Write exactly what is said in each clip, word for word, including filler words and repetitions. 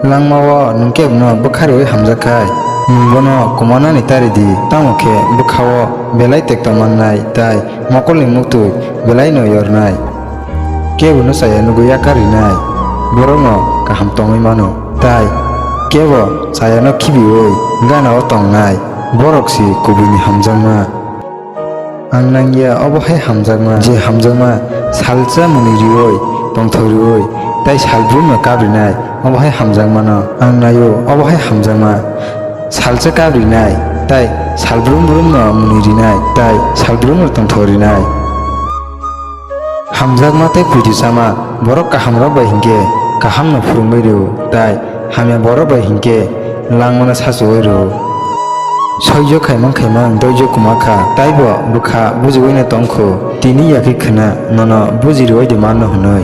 Langmao nwng kebono bwkha rwui hamjak khai, nwng bono kumanani ta rw di, tamo khe bwkhao belai tekto mannai tei mokolni muktwi belaino yornai. Kebono chaya nugwi yakar rinai, borokno kaham tongwi mano, tei kebo chayano khibiui ganao tongnai, borok si kubuini hamjakma. Ang nangya obo hai hamjakma, je hamjakma salsa mwnwi riui, tongthok riui, tei salbrumno kap rinai, obo hai hamjakmano ang naio, obo hai hamjakma salsa kap rinai, tei salbrum brumno mwnwi rinai, tei salbrumno tongthok rinai. Hamjakma tei puitu sama borok kahamrok bai hinkhe kahamno phwrwngwi rw, tei hamya borok bai hinkhe langmano sachuwi rw. Soijo khaimang khaimang doijo kwma kha, taibo bwkha bujugwino tong kho, tini yakhe khwna nono buji rwui de mano hwnwi.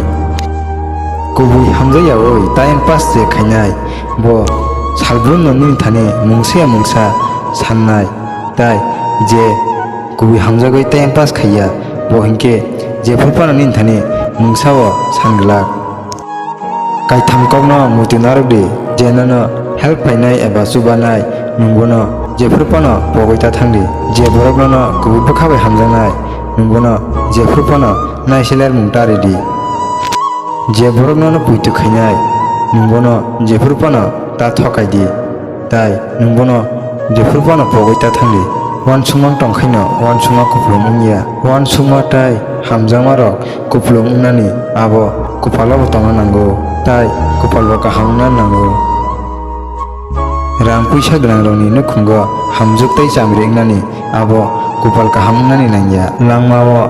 Kubui hamjakyaui time pass je khainai, bo salbrumno nini thani mungsa ya mungsa sannai, tei je kubui hamjagwi time pass khaiya, bo hinkhe jephru phano nini thani mungsao san glak. Kaitham kokno muitu narwk di, je nono help khainai eba chubanai, nwng bono jephru phano pogwi ta thang di. Je borok nono kubui bwkha bai hamjaknai, nwng bono jephru phano naiselermung ta rw di. Je borok nono puitu khainai, nwng bono jephru phano ta thokai di. Tai nwng bono jephru phano pogwi ta thang di. Uansukma tong khaino uansukma kupulung wngya. Uansukma tai hamjakma rok kupulung wngnani abo kupalo bo tongna nango, tai kupal bo kaham wngna nango. Rang puisa gwnang rokni nukhungo hamjwk tei chamri wngnani abo kupal kaham wngnani nangya. Langmao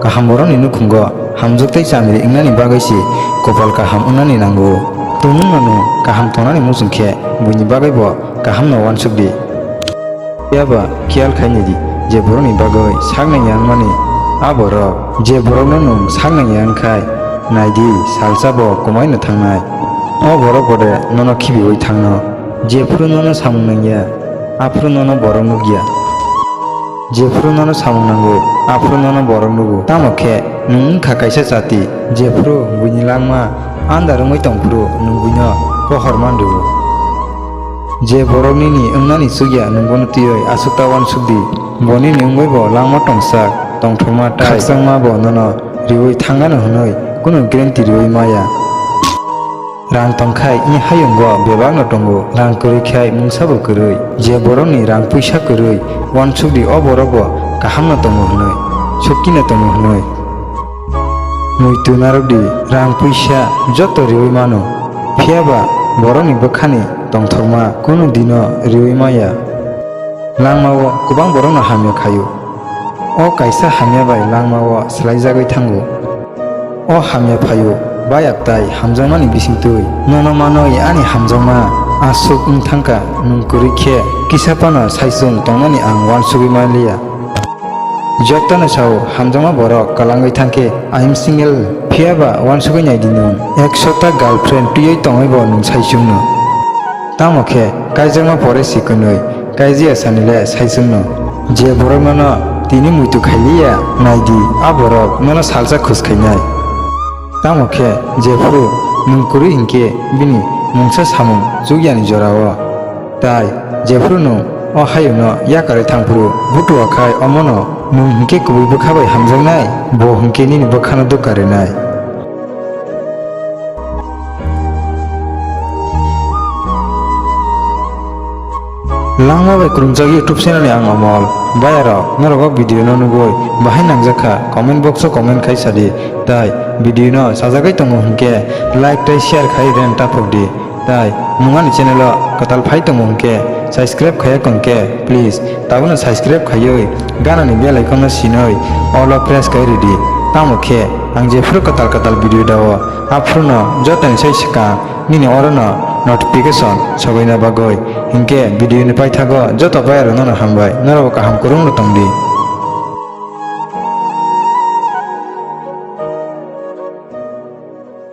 kaham borokni nukhungo hamjwk tei chamri wngnani bagwi se kupal kaham wngnani nango. Tumungno nwng kaham tongnani muchung khe buini bagwi bo kaham no uansuk di. Phiya ba khiyal khai nai di, je borokni bagwi sak nangya wngmani a borok, je borokno nwng sak nangya wng khai, nai di, salsa bo kwmai no thangnai. O borok bo de nono khibiui thangno. Jephru nono samung nangya, aphru nono borok nukya. Jephru nono samung nango, aphru nono borok nugo. Tamo khe nwng wng kha kaisa chati, jephru buini langma andar wngwi tong phuru nwng buino pohor man rwo. Je borok nini wngnani chukya, nwng bono twiwi aswk ta uansuk di. Bo nini wngwi bo langma tongsak, tongthokma, khakchangma bo nono riui thangnano hwnwi kunu guarantee riui maya. Rang tong khai wngni hayungo bebakno tongo, rang kwrwi khai mungsa bo kwrwi. Je borokni rang puisa kwrwi, uansuk di o borok bo kahamno tongo hwnwi, sukhino tongo hwnwi. Muitu narwk di, rang puisa joto riui mano, phiya ba borokni bwkhani tongthokma kunu dino riui maya. Langmao kwbang borokno hamya khaio. O kaisa hamya bai langmao swlaijagwi thango. O hamya phaio, bayap tai hamjakmani bisingtwi. Nono manwi ani hamjakma aswk wng thangkha, nwng kwrwi khe kisa phano saichung tongnani ang uansugwi manliya. Jotono sao, hamjakma borok kwlangwi thangkhe I am single, phiya ba uansugwi nai di nwng. Ekshota girlfriend twiwi tongwi bo nwng saichungno. Tamo khe kaijakma pore si kwnwi, kaijiya sani le saichungno. Je borok nono tini muitu khailiya, nai di, a borok nono salsa khus khainai. Tamo khe jephru nwng kwrwi hinkhe bini mungsa samung chukyani jorao. Tai jephru nwng o hayungno yakarwi thang phuru butua khai omono nwng hinkhe kubui bwkha bai hamjaknai, bo hinkhe nini bwkhano dukha rinai. Langma bai kwrwngjak YouTube channel ni ang Amol. Bayarok, norok o video no nugwi bahai nangjak kha, comment box o comment khai sadi. Tai video no sajagwi tongo hwnkhe like tei share khai ren taphok di. Tai nwng ani channel o kwtal phai tongo hwnkhe subscribe khaiya kong khe please tabukno subscribe khaiwi ganani bell icon no sinwi all o press khai ridi. Tamo khe ang jephru kwtal kwtal video dao, aphuru no jotoni sai swkang nini oro no notification sobaina bagwi. Hinkhe video ni paithago joto bayarok no hambai, norok kaham kwrwng no tongdi.